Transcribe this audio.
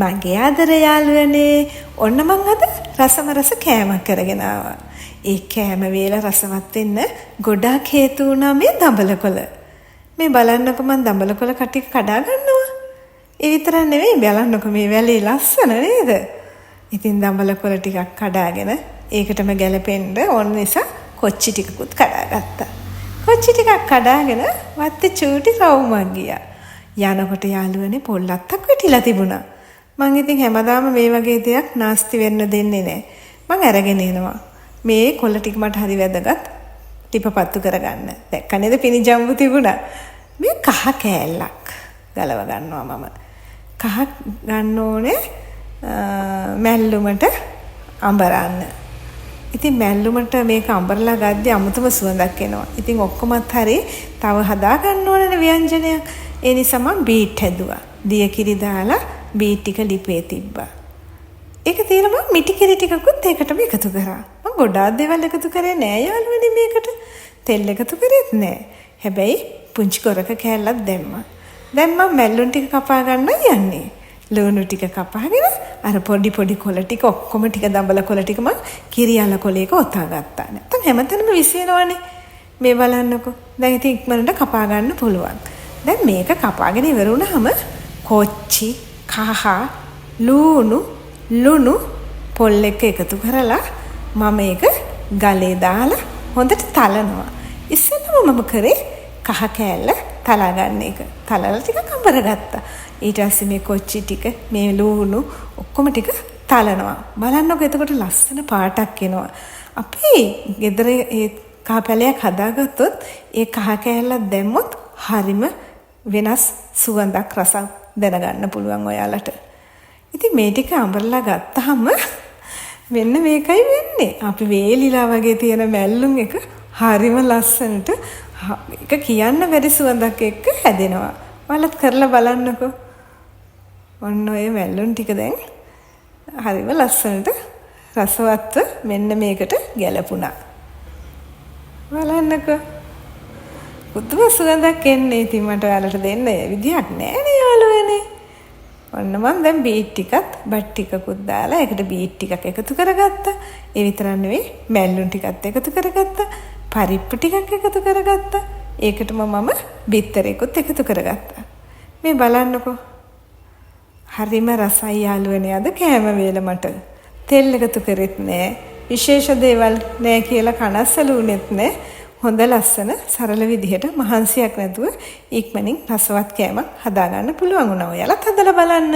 මගේ ආදර යාළුවනේ, ඔන්න මං අද රසම රස කෑමක් කරගෙන ආවා. ඒ කෑම වේල රසවත් වෙන්න ගොඩාක් හේතු වුණා මේ දඹලකොළ. මේ බලන්නකො මං දඹලකොළ කටික කඩා ගන්නවා. ඒ විතරක් නෙවෙයි, බලන්නකො මේ වැලේ ලස්සන නේද? ඉතින් දඹලකොළ ටිකක් කඩාගෙන ඒකටම ගැලපෙන්න ඕන නිසා කොච්චි ටිකකුත් කඩාගත්තා. කොච්චි ටිකක් කඩාගෙන වත්තේ චූටි රවුමක් ගියා. යනකොට යාළුවනේ පොල් අත්තක් වැටිලා තිබුණා. මං ඉතින් හැමදාම මේ වගේ දෙයක් නාස්ති වෙන්න දෙන්නේ නෑ. මං අරගෙන එනවා. මේ කොළ ටික මට හරි වැදගත් ටිපපත්තු කරගන්න. දැක්ක නේද පිණි ජම්බු තිබුණා. මේ කහ කෑල්ලක් ගලව ගන්නවා මම. කහ ගන්න ඕනේ මැල්ලුමට අඹරන්න. ඉතින් මැල්ලුමට මේක අඹරලා ගද්දි අමුතුම සුවඳක් එනවා. ඉතින් ඔක්කොමත් හරි තව හදා ගන්න ඕනනේ ව්‍යංජනයක්. ඒ නිසා මං බීට් හැදුවා. දිය කිරි දාලා බීට් ටික ලිපේ තිබ්බා. ඒක තියලා මං මිටි කිරි ටිකකුත් ඒකටම එකතු කරා. මං ගොඩාක් දේවල් එකතු කරේ නෑ යාළුවනේ මේකට. තෙල් එකතු කරෙත් නෑ. හැබැයි පුංචි කොරක කෑල්ලක් දැම්මා. දැන් මං මැල්ලුම් ටික කපා ගන්නයි යන්නේ. ලුණු ටික කපාගෙන අර පොඩි පොඩි කොළ ටික ඔක්කොම ටික දඹල කොළ ටික මං කිරියාල කොළයක ඔතා ගත්තා. නැත්තම් හැමතැනම විසිරෙනවනේ. මේ බලන්නකෝ. දැන් ඉතින් ඉක්මනට කපා ගන්න පුළුවන්. දැන් මේක කපාගෙන ඉවර වුණාම කොච්චි, කහ, ලූණු, ලුණු පොල් එක එකතු කරලා මම ඒක ගලේ දාලා හොඳට තලනවා. ඉස්සෙල්ලම මම කරේ කහ කෑල්ල තලා ගන්න එක. තලලා ටිකක් අඹර ගත්තා. ඊට පස්සේ මේ කොච්චි ටික, මේ ලූණු ඔක්කොම ටික තලනවා. බලන්නකෝ එතකොට ලස්සන පාටක් එනවා. අපි ගෙදර ඒ කහ පැලයක් හදාගත්තොත් ඒ කහ කෑල්ලක් දැම්මොත් හරිම වෙනස් සුවඳක් රසක් දැනගන්න පුළුවන් ඔයාලට. ඉතින් මේ ටික අඹරලා ගත්තාම මෙන්න මේකයි වෙන්නේ. අපි වේලිලා වගේ තියෙන මැල්ලුම් එක හරිම ලස්සනට ඒක කියන්න බැරි සුවඳක් එක්ක හැදෙනවා. ඔයාලත් කරලා බලන්නකෝ. ඔන්න ඔය මැල්ලුම් ටික දැන් හරිම ලස්සනට රසවත්ව මෙන්න මේකට ගැලපුණා. බලන්නකෝ. පුදුම සුවඳක් එන්නේ. ඉතින් මට ඔයාලට දෙන්න විදියක් නෑනේ යාළුවනේ. ඔන්න මං දැන් බීට් ටිකත් බත් ටිකකුත් දාලා ඒකට බීට් ටිකක් එකතු කරගත්තා. ඒ විතරක් නෙවෙයි, මැල්ලුම් ටිකත් එකතු කරගත්තා. පරිප්පු ටිකක් එකතු කරගත්තා. ඒකටම මම බිත්තරයකුත් එකතු කරගත්තා. මේ බලන්නකෝ. හරිම රසයි යාළුවනේ අද කෑම වේල මට. තෙල් එකතු කරෙත් නෑ. විශේෂ දේවල් නෑ කියලා කනස්සලු වුණෙත් නෑ. හොඳ ලස්සන සරල විදිහට මහන්සියක් නැතුව ඉක්මනින් රසවත් කෑමක් හදාගන්න පුළුවන් වුණා. ඔයාලත් හදලා බලන්න.